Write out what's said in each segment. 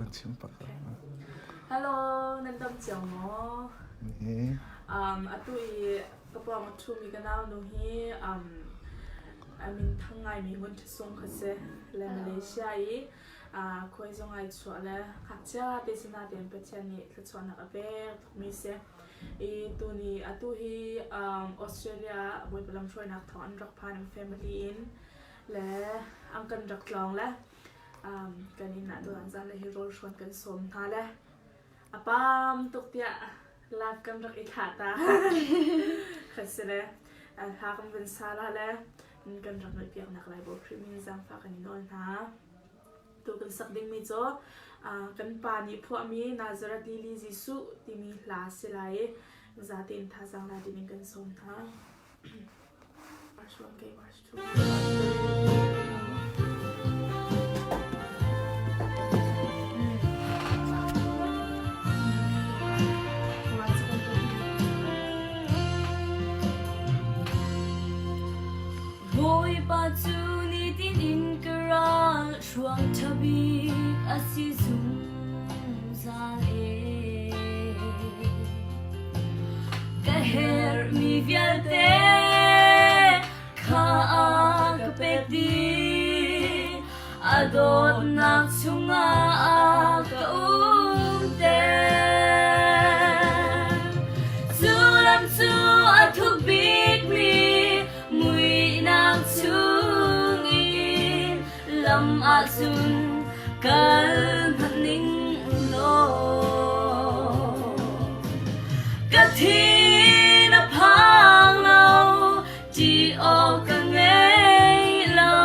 van chim pak. Hello, nan dam cio maw? Um, atu i ka pawng a ṭhumi ka nau nu hi um, a min thang ngaimi Ngun Ṭha Sung kha si le Malaysia i uh, khuai zong ai chuah le ngakchia te sinah tein Pathian nih thluachuahnak a pek tukmi si. I tuni atu hi um, Australia ah Bawipa lamhruainak thawng an rak phan an family in le an kan rak tlawng le um, kan inn ah tutan zan le hi rawl hrawn kan sawm hna le a pam tuk tiah live kan rak i thlah ta kha si le hla kan vun sa la le kan rak ngaih piak nak lai bo Khrih min zaangfah kan i nawl hna tu kan sak dingmi cu kan pa nih phuahmi Nazareth Lily Jesuh timi hla si lai i zatein thazaang la dingin kan sawm hna. Verse 1 kay verse 2. Bawipa cu nitin in ka ral hruang ṭha bik a si zungzal e. Ka herhmi vialte kha a ka pek dih. A dawtnak chungah ka umter. Cu lam cu a thuk bikmi muihnak chungin lam ahcun kal hmanh ning law ka thin a phang lo ṭih awk ka ngei lo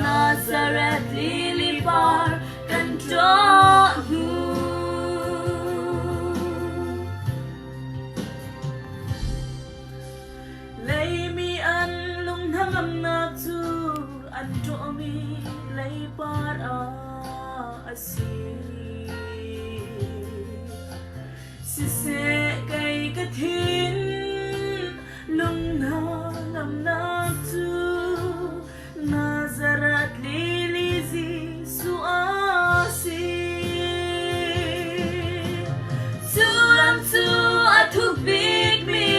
Nazareth lily par kan ṭawh hnu. Leimi an lung hnangamnak cu an ṭawhmi leipar ah a si. Siseh kei ka thin lung hnangamnak cu Nazareth lili Jesuh a si. Cu lam cu a thuk bikmi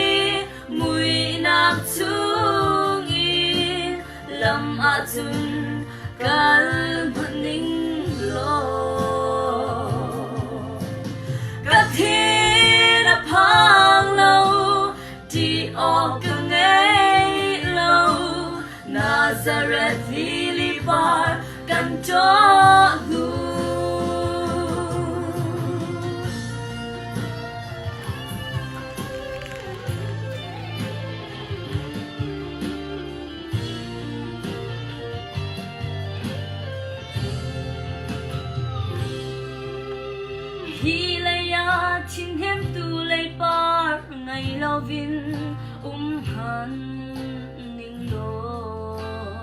muihnak chungin lam ahcun kal hmanh ning law ka thin a phang lo ṭih awk ka ngei lo Nazareth lily par kan ṭawh hnu. Hi lei ah thinhnemtu leipar ngei loin um han ning law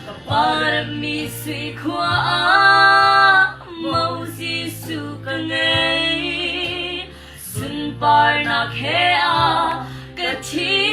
ka parmi sui khua ah Moses cu ka ngei sunparnak he a ka thi.